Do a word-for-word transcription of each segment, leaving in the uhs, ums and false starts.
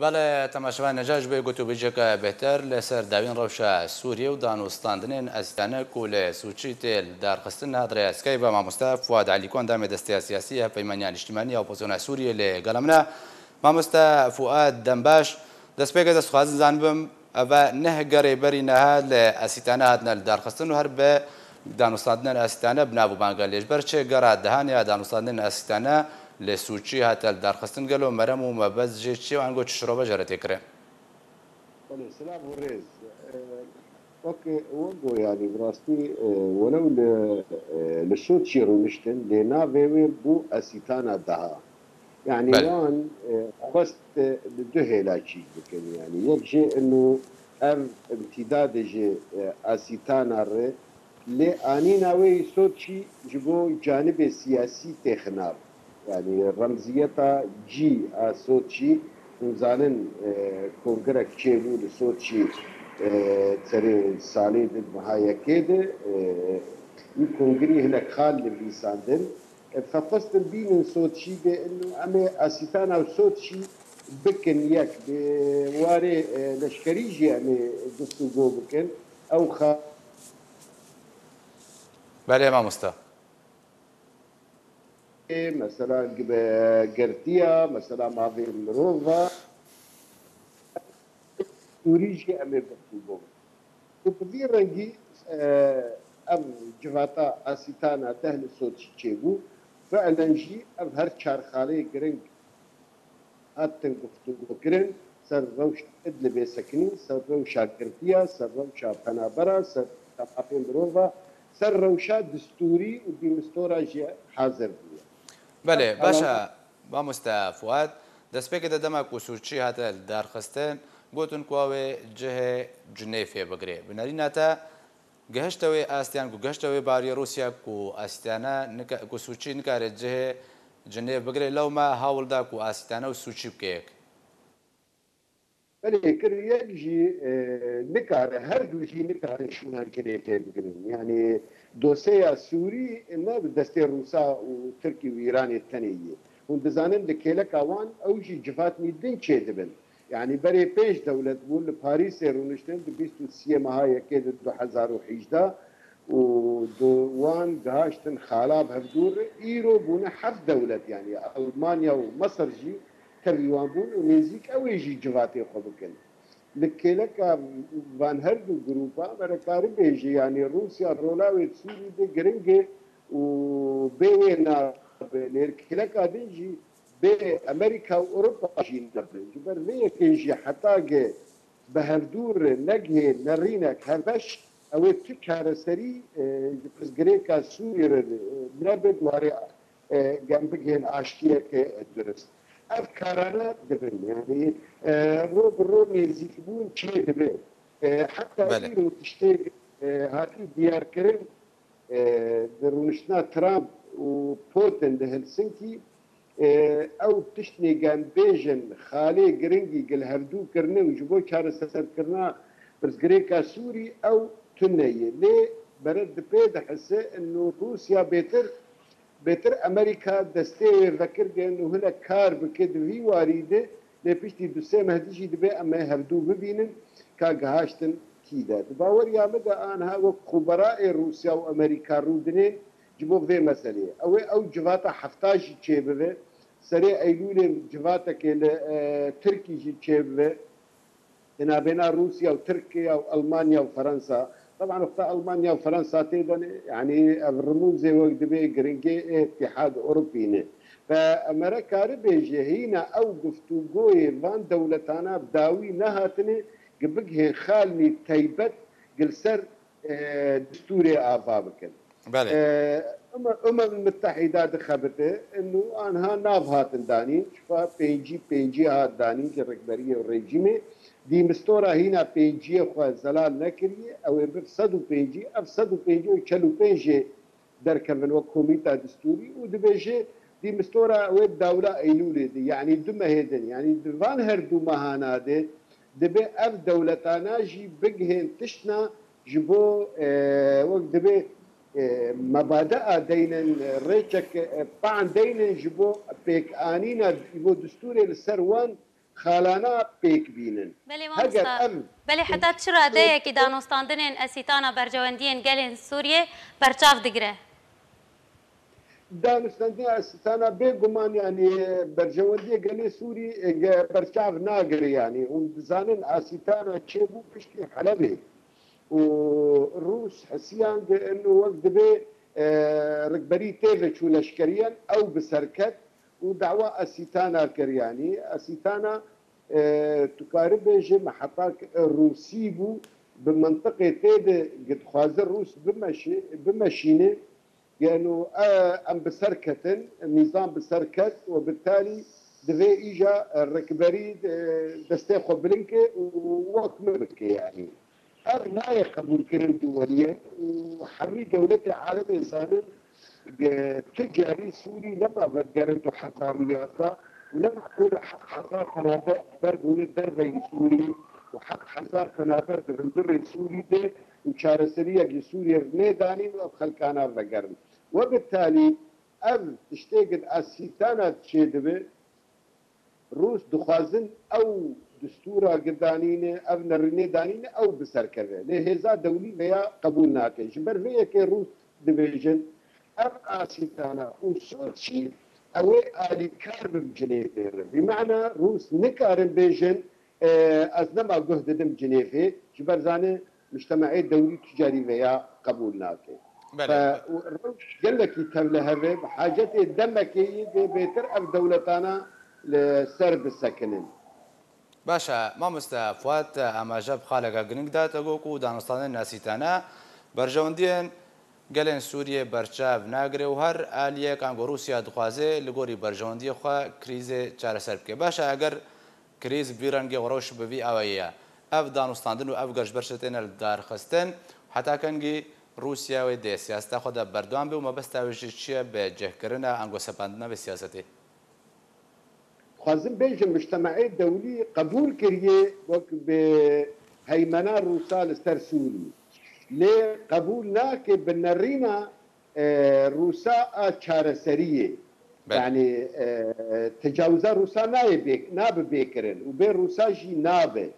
Belê, temaşevan, neca ji bo gotûbêjeke bêhtir li ser dawiyên rewşa Sûriyê û danûstandinên Esîtane ku li Sûçî tê li darxistin, hat rêya Skype ve mamoste Fuad Elîkon, demê desteya siyasî ya Hevpeymaniya Niştimanî ya Opozisyona Sûriyê, li gela min e. Mamoste Fuad, dem baş. Destpêkê de dixwazim zanibim, ev neh gerê berî niha li Esîtane hatine li darxistin û her bi danûstandinên Esîtane bi nav û banga lê. Ji ber çi gera dehan ya danûstandinên Esîtane li Sûçî hate li darxistin? Gelo merem û mebest jê çi ye û ango çi şirove jê re tê kirin? Belê, silav û rêz. E, wek, wek go, yanî, bi rastî, e, welew li, e, li Soçiyê rûniştin, lê navê wê bû Esîtana Daha. Yanî, belê, wan, e, xwest, e, li du hêla çîk bikin. Yanî, yek jê ino ev imtîdadê ji, e, Esîtana re, lê anîna wê yî Soçî ji bo canibê siyasî tê xinav. Yanî remziyeta cî a Soçî, hûn zanin, e, kongrek çêbû li Soçî, e, serê salê di meha yekê de, e, wî kongrî hinek xal nivîsandin. E, xwestin bînin Soçî de, ino em ê Asîtana û Soçî bikin yek, bi warê, e, leşkerî jî em ê guftûgo bikin. Ew xa- Belê, mamoste. Mesela gi-, girtiya, mesela mafê mirova, Sûrî jî em ê guftûgo bikin. Û bi vî rengî, e, ev civata Asîtana deh li Soçî çêbû. Fiilen jî ev her çar xalê giring hatin guftûgokirin ser rewşa Idlibê sekinî, ser rewşa girtiya, ser rewşa penabera, ser rewşa mafê mirova, ser rewşa distûrî û dîmistora jî hazir bûye. Belê, baş e, mamoste Fuad. Destpêkê de dema ku Sûçî hate li darxistin, gotin ku ew ê cihê Cinêfê bigire. Bi nerîna te, gihişte wê astiyan ku gihişte wê bariyê Rûsya ku Asîtane nika-, ku Sûçî nikare cihê Cinêv bigire, lewma hawil da ku Asîtane û Sûçî bike yek? Belê, kir yek jî, e, nikare, her du jî nikare şûna Cinêvê bigirin. Yanî dosyeya Sûrî ne bi destê Rûsa û Tirkî û Îranê tenê ye. Hûn dizanin di kêleka wan ew jî civatnî din çêdibin. Yanî berê pênc dewlet bûn li Parîsê rûniştin di bîst û siyê meha yekê di du hezar û hejdeh û di wan gihaştin xala bi hevdû re. Îro bûne heft dewlet, yanî Almanya û Mesir jî tevî wan bûn û nêzîk ew ê jî civatê xwe bikin. Li kêleka van her du grûpa me re karî bêje, yanî Rûsya rola wê di Sûrî de giring e û bê wê nabe. Lê li kêleka din jî bê Amerîka û Ewropa jî nabin. Ji ber vê yekê jî heta ge bi hevdû re negihê nerînek hevbeş, ew ê tu çareserî, e, ji pirsgirêka Sûrî re, e, nebe di warê, e, gem bigihên aştiyeke durist. Ev karana dibin. Yanî, e, ro bi ro nêzîkbûn çê dibe. E, heta, belê, îro tiştê, e, hatî diyarkirin, e, di rûniştina Trump û Putin di Helsinkî, e, ew tiştnê gem bêjin, xalê giringî gil hevdû kirine û ji bo çareserkirina pirsgirêka Sûrî ew tune ye. Lê bere dipê dihise ino Rûsya bêtir, bêtir Amerîka destê wê vekirge û hinek kar bike di vî warî de, lê piştî du sê meh di jî dibe em ê hevdû bibînin ka gihaştin kî de. Di baweriya min de anha wek xubera ê Rûsya û Amerîka rûdinên ji bo vê meseleyê. Ew ê ew civata hefta jî çêbibe. Serê Eylûlê civatekê li, e, Tirkî jî çêbibe. Di nabêna Rûsya û Tirkiye û Almanya û Fransa. Teban wexta Almanya û Fransa tê de ne, yanî ev rimûzê wek dibê giringê ê Îtîhad Ewropî ne. Ve me re karibêje hîna ew guftûgoyê van dewletana bi dawî nehatine, gi bigihên xalnî teybet gi li ser, e, distûrê ava bikin. Belê. E, Umem, Umem Mitehîda dixebite, û anha nav hatin danîn, şifa pêncî pêncî hat danîn ji rikberiyê û rejîmê. Dîmistora hîna pênciyê xwe zelal nekiriye, ew ê bir sed û pêncî, ev sed û pêncî û çel û pênc jê derkevin wek komîta distûrî û dibêje dîmistora wê dawla Eylûlê de, yanî du mehê din, yanî di van her du mehana de dibe ev dewletana jî bigihên tiştna ji bo, e, wek dibe, e, mebadea deynin, e, rêçek, e, pan deynin ji bo pêkanîna, ji bo distûrê li ser wan xalana pêk bînin. Belê Heger mamosta, em belê heta çi radeyekî danûstandinên esîtana berjewendiyên gelên Sûriyê berçav digire? Danûstandina esîtana bêguman, yanî, berjewendiyê gelê Sûrî, e, ge-, berçav nagire, yanî. Hûn dizanin esîtana çêbû piştî Helebê û Rûs hesiyan ge eno wek dibê, e, rikberî tê ve çû leşkeriyan, ew bi ser ket û dawa esîtana kir, yanî. Esîtana, e, tu karî bêjî mihetak Rûsî bû, bi mintiqê tê de ge dixwaze Rûs bimeşi-, bimeşîne, Geno, e, em bi ser ketin, nîzam bi ser ket û bi talî divê îja, e, rikberî, e, destê xwe bilind ke û wek min bike, yanî. Ev nayê qebûlkirin duweliyê û hemî dewletê alemê zanin, e, tu carî Sûrî nema vegerin du hezar û yazdeh û nema ku li heq hezar xenabe ber bûne derveyî Sûrî û heq hezar xenabe di hundirê Sûrî de û çareseriyekî Sûriyê nêdanîn û ev xelkana vegerin. We bi talî ev tiştê gid esîtana çêdibe, Rûs dixwazin ew distûra gidanîne, ev nerînê danîne, ew bi ser keve. Lê hêza dewlî veya qebûl nake. Ji ber vê yekê Rûs dibêjin, ev asîtana û Soçî ew ê alîkar bin Cinêvê re. Bi mana Rûs nikarin bêjin, e, ez nema guh didim Cinêvê, ji ber zane mujtemaê dewlî tu carî veya qebûl nake. Belê. Fe, û rewş gelekî tevlihev e, bi hacetê demekê yî dê bêtir ev dewletana li ser bisekinin. Baş e, mamoste Fuat, amaje bi xaleke giring da, te got ku danûstandin esîtana berjewendiyên gelên Sûriyê berçav nagire û her aliyek ango Rûsya dixwaze li gorî berjewendiyê xwe krîzê çareser bike. Baş e, eger krîz bi vî rengê û rewş bi vî awayî ye, ev danûstandin û ev gerşberşe têne li dar xistin, heta kengî Rûsya wê dê siyaseta xwe de berdewam be û mebesta wê jî çi ye bi cihkirina ango sepandina vê siyasetê? Dixwazim bêjim, mujtemaê dewlî qebûl kiriye wek bi heymena Rûsa li ser Sûrî. Lê qebûl nake bi nerîna, e, Rûsa a çareseriyê. Belê. Yanî, e, tecawiza Rûsa nayê bê-, nabe bêkirin û bê Rûsa jî nabe.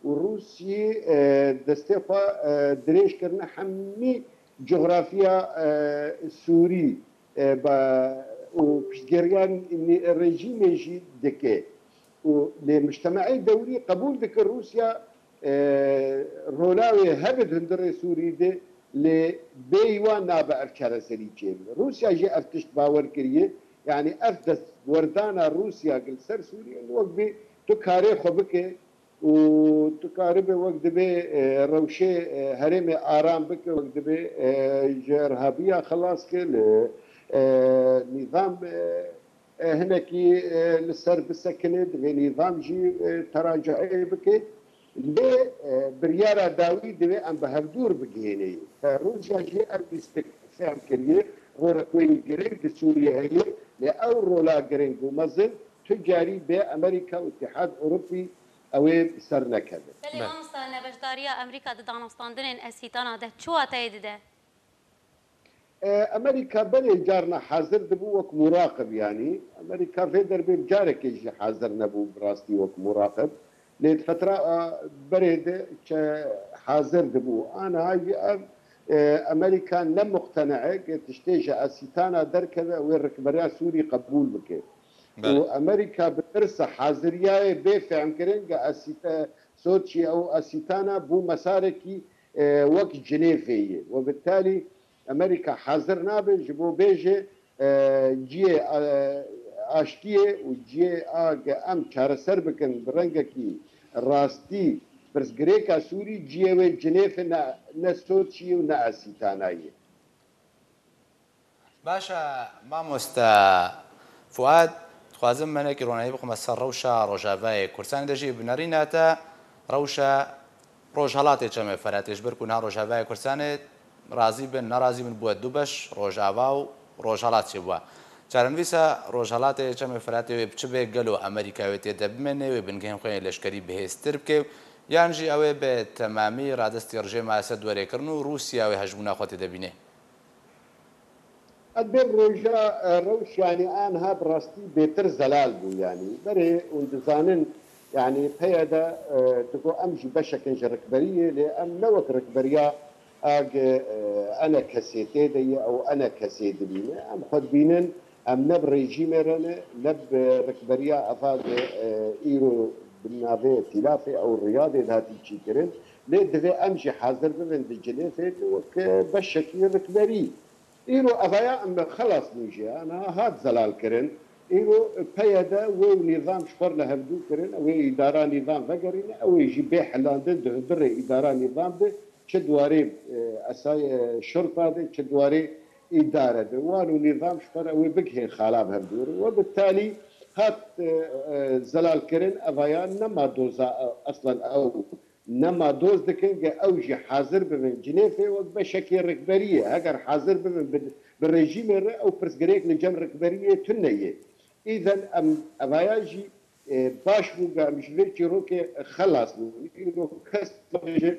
Û Rûsî, e, destê xwe, e, dirêj kirine hemî coxrafiya, e, Sûrî, e, ba, û piştgiriya nî-, rejîmê jî dike. Û lê mujtemaê dewrî qebûl dike Rûsya, e, rola wê hebe di hundirê Sûrî de, lê bêyî wan nabe ev çareserî çêbibe. Rûsya jî ev tişt bawer kiriye, yanî ev destwerdana Rûsya li ser Sûriyê wek bê tu karê xwe bike, û tu karibe wek dibê, e, rewşê, e, herêmê aram bike, wek dibê, e, ji irhabiya xilas ke, li, e, nîzam, e, e, hinekî, e, li ser bisekine, divê nîzam jî, e, teracuê bike. Lê, e, biryara dawî divê em bi hevdûr bigihêne. Rûsya jî ev lîstik fehm kiriye, rolek wê yî girêng di Sûriyê heye, lê ew rola girêng û mezin tu carî bê Amerîka û Îtîhad Ewropî ew ê bi ser nekeve. Belê, Belê. Mamosta, nebeşdariya Amerîka di danûstandinên esîtana de çi wateyê dide? E, Amerîka belê carna hazir dibû wek muraqib, yanî Amerîka vê derbê carekê jî hazir nebû bi rastî wek muraqib. Lê di fetra, a, berê de çe hazir dibû. Aniha jî ev, e, Amerîka ne muqtene e ke tiştê ji esîtana derkeve wê rikberiya Sûrî qebûl bike. Belê. Û Amerîka bi tirsa haziriyayê bê fehmkirin ke esîte-, Soçî ew esîtana bû mesarekî, e, wek Cinêvê ye. We bi talî Amerîka hazir nabe ji bo bêje, e, ciyê, e, aştiyê û ciyê a ge em çareser bikin bi rengekî rastî pirsgirêka Sûrî ciyê wê Cinêvê ne, ne Soçî û ne esîtana ye. Baş e, mamoste Fuad, dixwazim me hinekî ronahî bixime ser rewşa Rojavayê Kurdistanê de jî bi nerîna te rewşa Rojhelatê Çemê Feratê, ji ber ku niha Rojavayê Kurdistanê razî bin, nerazî bin, bûye du beş, Rojava û Rojhelat çêbûye. Çarenivîsa Rojhelatê Çemê Feratê wê bi çi bê? Gelo Amerîka wê tê de bimêne, wê bingehên xwe yên leşkerî bihêztir bike, yan jî ew ê bi temamî radestî rejîma Esed were kirin û Rûsya wê hejmûna xwe tê de bîne? Edbê roja, e, rewş, yanî, aniha bi rastî bêtir zelal bû, yanî. Berê hûn dizanin, Yanî P Y D e, digo em jî beşek in ji rikberiyê, lê em ne wek rikberiya a ge e, ene kesê tê de ye ew ene kesê dibîne. Em xwe dibînin, em ne bi rejîmê re ne, ne bi rikberiya eva ge e, îro bi navê îtîlafê ew Riyadê de hatî çîkirin. Lê divê em jî hazir bibin di Cinêfê de wek e, beşekî rikberî. Îro evaya em xelas bûn jê, niha hat zelal kirin. Îro P Y D wê û nîzam ji xwe re li hevdû kirin, ew ê îdara nîzam vegerîne, ew ê jî bê hilandin di hundirê îdara nîzam de, çi di warê e, esay e, şurta de, çi di warê îdare de. Wan û nîzam ji xwe re ew ê bigihên xala bi hevdû re. We bi talî hat e, e, zelal kirin, evaya nema doza e, eslan ew nema doz dikin, ge ew jî hazir bibin Cinêfê wek beşekê rikberiyê. Heger hazir bibin bi, bi rejîmê re, ew pirsgirêk li cem rikberiyê tune ye. Îden em evaya jî e, baş bû, ge em ji vê çîrokê xelas bûn. Îro kes dibêje,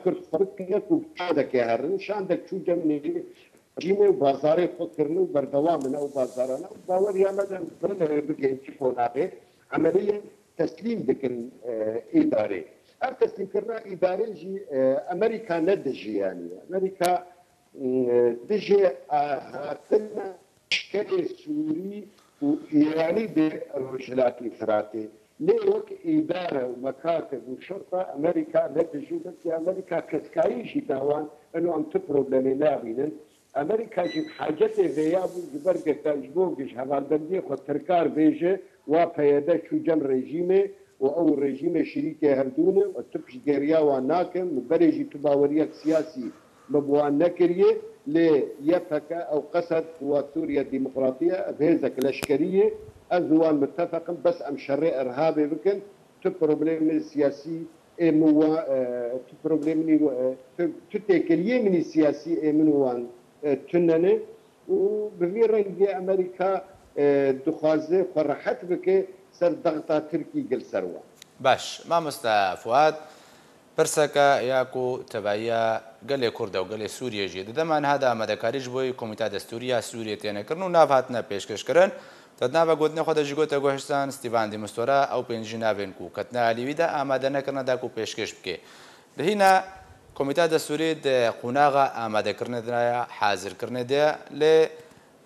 Kurd xwe bikine ku şandekê herin. Şandek çû cem rejîmê û bazarê xwe kirine û berdewam in ew bazarana û baweriya me de em birine wê bigihên çi qonaxê, emeliyên teslîm dikin e, îdarê. Ev teslîmkirina îdarê jî e, Amerîka ne dijî, yanî Amerîka e, dijî e, hatina leşkerê Sûrî û Îranî bi Rojhilatê Firatê. Lê wek îdare û mekatib û şurta Amerîka ne dijî, belkî Amerîka ketkayî jî dawan, ino em tu problemê nabînin. Amerîka jî bi hacetê vêya bû, ji ber ge te ji bo ji hevalbendiyê xwe Tirkar bêje, wa P Y D çû cem rejîmê û ew rejîmê şirîkê hevdû ne û tu piştgiriya wan nakin û berê jî tu baweriyek siyasî me bi wan nekiriye, lê Y P G ew qesed ku wa Sûriye Demokratî ye, ev hêzek leşkerî ye, ez û wan mitefeq im, bes em şerê irhabê bikin, tu problemê siyasî ê min wa, e, tu problemê, e, tu, tu têkiliyê min î siyasî ê min û wan e, tune ne û bi vî rengî Amerîka e, dixwaze xwe rehet bike ser dexta Tirkî gel ser wan. Baş, mamosta Fuad, pirseke ya ku tevahiya gelê Kurd e û gelê Sûriyê jî, di dema niha de amadekarî ji bo Komîta Destûrî ya Sûriyê têne kirin û nav hatine pêşkêş kirin. Te di nava gotinê xwe de jî gote, Guhiştan Stîvan Dîmistora, ew pêncî navên ku ketine alî wî de amade nekirine da ku pêşkêş bike. Li hîna Komîta Destûrî di qonaxa amadekirinê de ye, hazirkirinê de ye, lê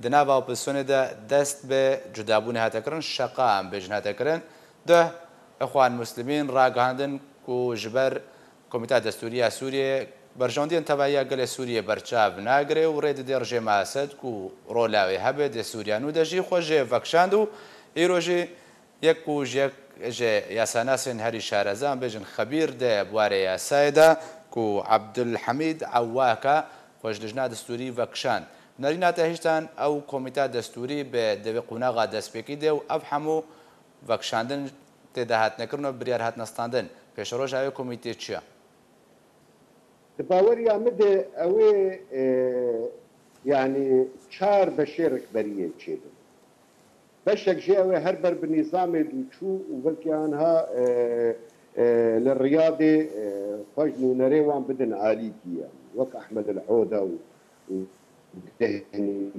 di nava opozisyonê de dest bi cudabûnê hate kirin, şeqa em bêjin hate kirin. Duh, Îxwan Muslimîn ragihandin ku ji ber Komîta Destûrî ya Sûriyê berjewendiyên tevahiya gelê Sûriyê berçav nagire û rê dide rejîma Esed ku rola wê hebe di Sûriya nû de jî xwe jê vekişand û îro jî yek ku ji yek ji yasanasên herî şareza, em bêjin xebîr di warê yasayê de ku Abdulhamîd Ewwak e, xwe ji lijna destûrî vekişand. Nerîna te hiştan ew komîta destûrî bi devê qonaxa destpêkî de û ev hemû vekişandin tê de hatine kirin û biryar hatine standin. Pêşeroja wê komîtê çi ye? Di baweriya min de ew ê, e, yanî çar beşê rikberiyê çêbin. Beşek jê ew ê her ber bi nîzamê dû çû û belkî anha, e, e, li Riyadê, e, xwe ji nûnerê wan bidin alîkî ye. Wek Ehmed El Oda û, û Dehnî.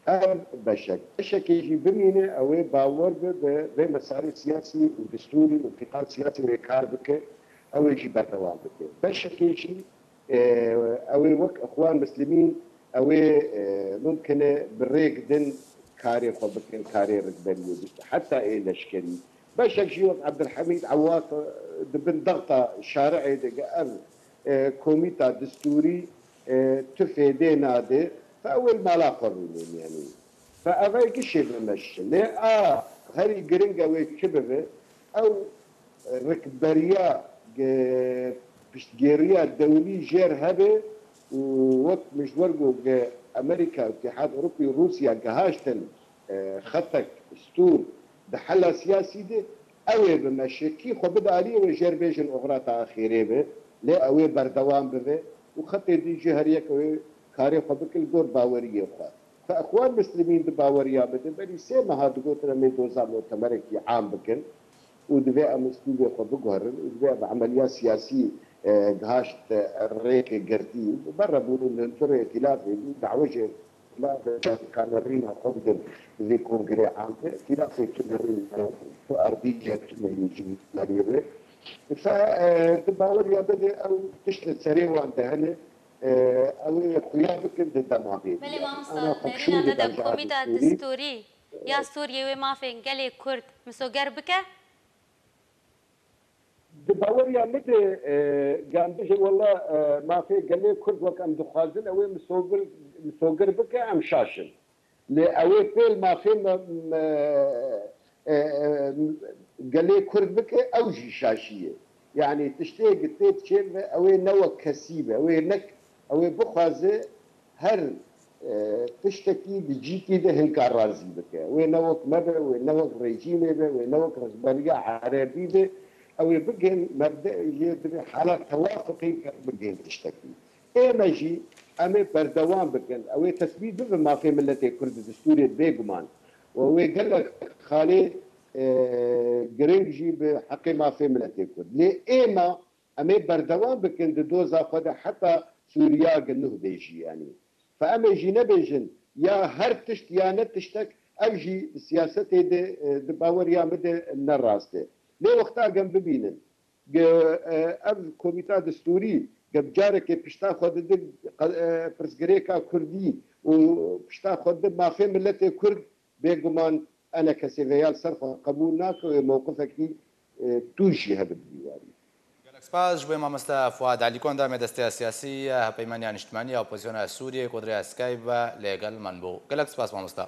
Ev beşek. Beşekê jî bimîne, ew ê bawer be bi vê mesarê siyasî û destûrî û qîtal siyasî wê kar bike, ew ê jî berdewam bike. Beşekê jî, e, ew ê wek Îxwan Muslimîn, ew ê, e, mumkin e bi rêk din karê xwe bikin, karê rikberiyê bikin. Heta ê leşkerî. Beşek jî wek Ebdulhemîd Ewak, e, di bin dexta şari'ê de ev e, komîta destûrî, e, tu fêdê nade, fe ew ê li mala xwe rûnên, yanî. Fe ev ê gişê bimeşin. Lê a herî giring ew ê çi bibe, ew rikberiya, e, piştgêriya dewlî jêr hebe û wek min ji we re got, ge Amerîka, Îtîhad Ewropî û Rûsya gihaştin, e, xetek, stûr di hela siyasî de, ew ê bimeşe. Kî xwe bide alî, ew ê jêr bêjin oxira te axirê be, lê ew ê berdewam bibe û xetê din jî her yek ew ê karê xwe bike li gor baweriyê xwe. Fe Îxwan Muslimîn di baweriya min de berî sê meha digotin em ê doza mutemerekî am bikin û divê em uslûbê xwe biguherin û divê ev emeliya siyasî, e, gihaşt, e, rêkê girtî û bi ber re bûn li hundirê îtîlafê bû, dawê jê Kamerîna xwe bidin vê kongrê am de, tîrasê tu nerîn tu erdî ye tu neyî jî nerî be. Fe, e, di baweriya de de ew tişt li serê wan de hene, e, ew ê xuya bikin di dema bê. Belê mamosta, nerîna me de komîta distûrî ya Sûriyê wê mafên gelê Kurd misoger bike? Di baweriya min de, e, gan bije wela, e, mafê gelê Kurd wek em dixwazin, ew ê misogir, misogir bike, em şaş in. Lê ew ê pêl mafê me, me, e, e, gelê Kurd bike, ew jî şaşî ye. Yanî tiştê gi tê diçên ve, ew ê ne wek kesî be, ew ê nek, ew ê bixwaze her, e, tiştekî di cîkî de hinka razî bike. Wê ne wek me be, wê ne wek rejîmê be, wê ne wek rehberiya erebî be. Ew ê bigên mebde yê divê hala tewafiqî bigên tiştekî. Ê me jî em ê berdewam bikin. Ew ê tesbît bibe mafê miletê Kurd di distûrê bêguman. Û ew ê gelek xalê, e, giring jî bi heqê mafê miletê Kurd. Lê ê me em ê berdewam bikin di doza xwe de heta Sûriya gi nuh bê jî, yanî. Fe em ê jî nebêjin ya her tişt ya ne tiştek, ev jî di siyasetê de, e, di baweriya min de ne rast e. Lê wexta gem bibînin, ge, e, ev komîta distûrî ge carekê pişta xwe didin, e, pirsgirêka kurdî û pişta xwe didin mafê miletê Kurd, bêguman enekesê vê ya li ser xwe qebûl nake û ê mewqifekî, e, tûj jî hebe di dîwarî. Gelek spas ji bo mamoste Fuad Elî ku endamê Desteya Siyasî ya Hevpeymaniya Niştimanî ya Opozîsyona Sûriyê ku di rêya Skype ve lêgel me bû. Gelek spas mamoste.